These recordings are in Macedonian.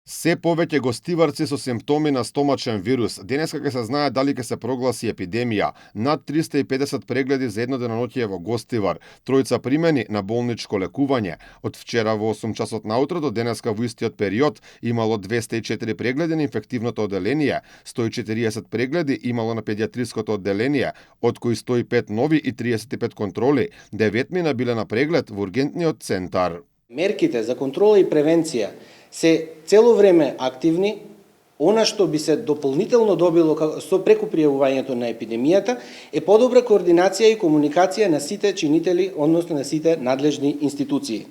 Се повеќе гостиварци со симптоми на стомачен вирус. Денеска ќе се знае дали ќе се прогласи епидемија. Над 350 прегледи за едно деноноќие во Гостивар. Тројца примени на болничко лекување. Од вчера во 8 часот наутро до денеска во истиот период имало 204 прегледи на инфективното одделение, 140 прегледи имало на педиатриското одделение, од кои 105 нови и 35 контроли. 9 мина биле на преглед во ургентниот центар. Мерките за контрола и превенција се цело време активни. Она што би се дополнително добило со преку пријавувањето на епидемијата е подобра координација и комуникација на сите чинители, односно на сите надлежни институции.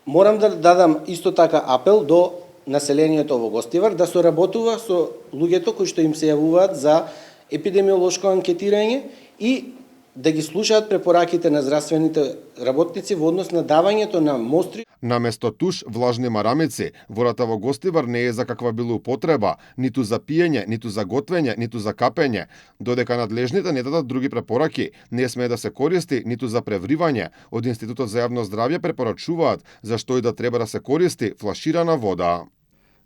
Морам да дадам исто така апел до населението во Гостивар да соработува со луѓето кои што им се јавуваат за епидемиолошко анкетирање и да ги слушаат препораките на здравствените работници во однос на давањето на мостри. Наместо туш, влажни марамици, водата во Гостивар не е за каква било употреба, ниту за пиење, ниту за готвење, ниту за капење. Додека надлежните не дадат други препораки, не смее да се користи ниту за превривање. Од Институтот за јавно здравје препорачуваат зашто и да треба да се користи флаширана вода.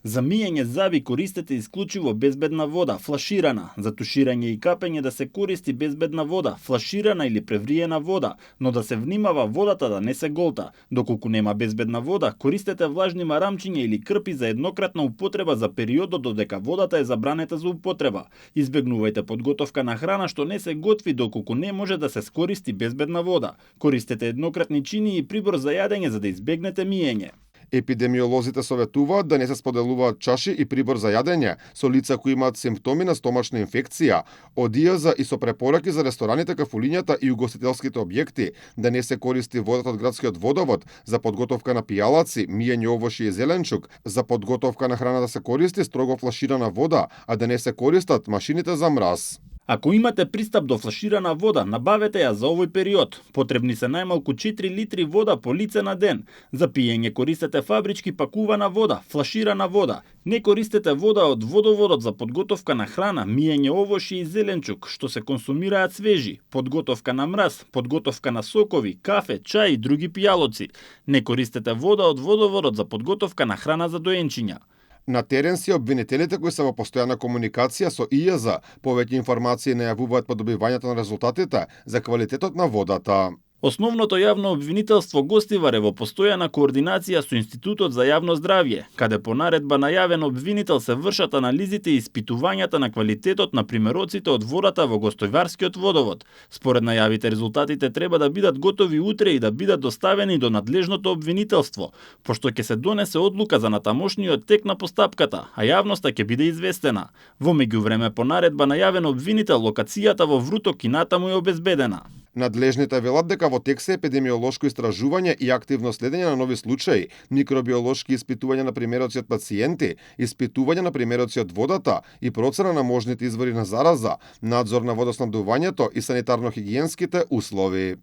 За миење заби користете исклучиво безбедна вода, флаширана. За туширање и капење да се користи безбедна вода, флаширана или превриена вода, но да се внимава водата да не се голта. Доколку нема безбедна вода, користете влажни марамчиња или крпи за еднократна употреба за периодот додека водата е забранета за употреба. Избегнувајте подготовка на храна што не се готви доколку не може да се скористи безбедна вода. Користете еднократни чини и прибор за јадење за да избегнете миење. Епидемиолозите советуваат да не се споделуваат чаши и прибор за јадење со лица кои имаат симптоми на стомачна инфекција, од ИАЗ и со препораки за рестораните, кафулињата и угостителските објекти, да не се користи водата од градскиот водовод за подготовка на пијалаци, миење овошје и зеленчук, за подготовка на храна да се користи строго флаширана вода, а да не се користат машините за мраз. Ако имате пристап до флаширана вода, набавете ја за овој период. Потребни се најмалку 4 литри вода по лице на ден. За пиење користете фабрички пакувана вода, флаширана вода. Не користете вода од водоводот за подготовка на храна, миење овошје и зеленчук, што се консумираат свежи, подготовка на мраз, подготовка на сокови, кафе, чај и други пијалоци. Не користете вода од водоводот за подготовка на храна за доенчиња. На терен си обвинителите кои се во постојана комуникација со ИАЗ повеќе информации најавуваат по добивањето на резултатите за квалитетот на водата. Основното јавно обвинителство Гостивар е во постојана координација со Институтот за јавно здравје, каде по наредба на јавен обвинител се вршат анализите и испитувањата на квалитетот на примероците од водата во Гостиварскиот водовод. Според најавите, резултатите треба да бидат готови утре и да бидат доставени до надлежното обвинителство, пошто ќе се донесе одлука за натамошниот тек на постапката, а јавноста ќе биде известена. Во меѓувреме, по наредба на јавен обвинител, локацијата во Вруток и натаму е обезбедена. Надлежните велат дека во тек се епидемиолошко истражување и активно следење на нови случаи, микробиолошки испитувања на примероци од пациенти, испитување на примероци од водата и процена на можните извори на зараза, надзор на водоснабдувањето и санитарно-хигиенските услови.